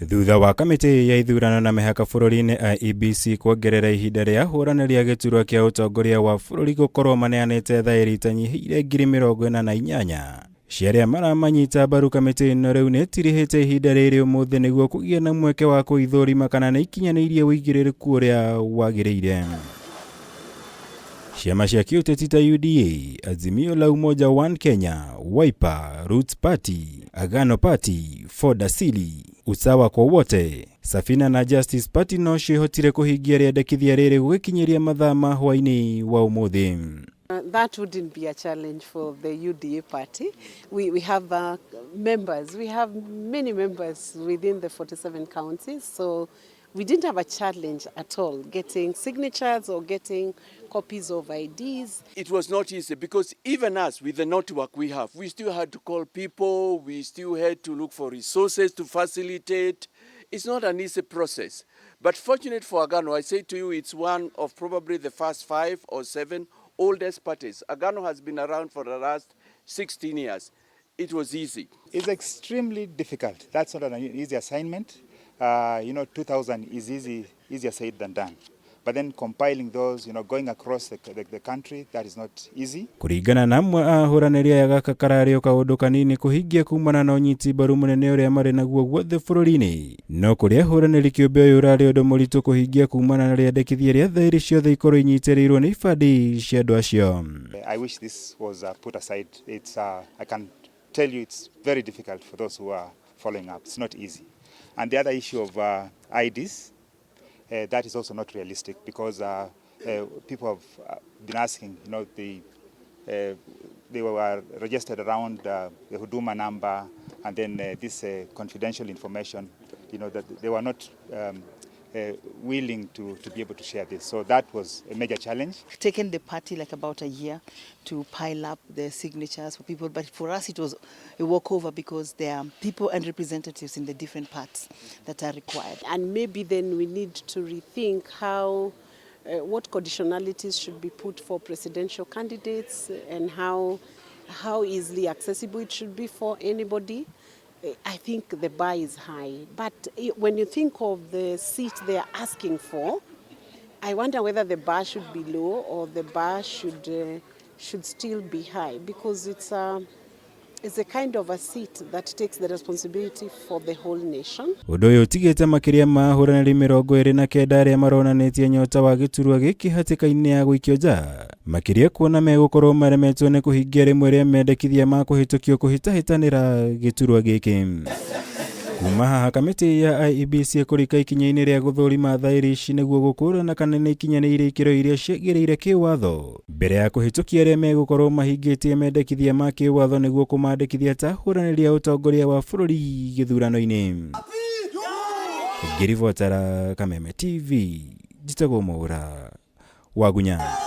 Thutha wa kamĩtĩ ya ithurano na mĩhaka bũrũri-inĩ IEBC kuongerera ihinda rĩa ahũranĩri a gĩturwa kĩa ũtongoria wa bũrũri gũkorwo maneanĩte thaĩri itanyihĩire 48,000 cia arĩa maramanyita mbaru, kamĩtĩ ĩno rĩu nĩ ĩtirihĩte ihinda rĩrĩ ũmũthĩ nĩguo kũgĩe na mweke wa kũithũrima kana nĩ ikinyanĩirie ũigĩrĩrĩku ũrĩa wagĩrĩire. Ciama cia kĩũteti ta UDA, Azimio la Umoja One Kenya, Wiper, Roots Party, Agano Party, Ford Asili, Usawa kwa Wote, Safina na Justice Party no ciĩhotire kũhingia rĩendekithia rĩrĩ gũgĩkinyĩria mathaa ma hwaĩ-inĩ wa ũmũthĩ. That wouldn't be a challenge for the UDA party. We have members, we have many members within the 47 counties, so we didn't have a challenge at all getting signatures or getting copies of IDs. It was not easy because even us, with the network we have, we still had to call people, we still had to look for resources to facilitate. It's not an easy process. But fortunate for Agano, I say to you, it's one of probably the first five or seven oldest parties. Agano has been around for the last 16 years. It was easy. It's extremely difficult. That's not an easy assignment. 2,000 is easy, easier said than done. But then compiling those, going across the country, that is not easy. Kũringana na amwe a ahũranĩri aya, gaka kararĩ o kaũndũ kanini kũhingia kumana na ũnyiti mbaru mũnene ũrĩa marĩ naguo guothe bũrũri-inĩ, no kũrĩ ahũranĩri kĩũmbe ũyũ ũrarĩ ũndũ mũritũ kũhingia kumana na rĩendekithia rĩa thaĩri ciothe ikorwo inyitĩrĩirwo nĩ ibandĩ cia andũ acio. I wish this was put aside. I can tell you it's very difficult for those who are following up. It's not easy. And the other issue of IDs, that is also not realistic because people have been asking, they were registered around the Huduma number and then this confidential information, that they were not willing to be able to share this. So that was a major challenge. Taken the party like about a year to pile up the signatures for people, but for us it was a walkover because there are people and representatives in the different parts that are required. And maybe then we need to rethink how what conditionalities should be put for presidential candidates and how easily accessible it should be for anybody. I think the bar is high. But when you think of the seat they are asking for, I wonder whether the bar should be low or the bar should still be high, because it's a kind of a seat that takes the responsibility for the whole nation. Ũndũ ũyũ ũtigĩte makĩria ma ahũranĩri 29 arĩa maronanĩtie nyota wa gĩturwa gĩkĩ hatĩka-inĩ ya gũikio nja, makĩria kuona megũkorwo maremetwo nĩ kũhingia rĩmwe rĩa mendekithia ma kũhĩtũkio kũhĩtahĩtanĩra gĩturwa gĩkĩ. Kuma haha, kamĩtĩ ya IEBC ĩkũrika ikinya-inĩ rĩa gũthũrima thaĩri ici nĩguo gũkũrana kana nĩ ikinyanĩire ikĩro iria ciagĩrĩire kĩwatho mbere ya kũhĩtũkia arĩa megũkorwo mahingĩtie mendekithia ma kĩwatho nĩguo kũmandĩkithia ta ahũranĩri a ũtongoria wa bũrũri gĩthurano-inĩ. Ngĩribotera Kameme TV, njĩtagwo Mwaura Wagunya.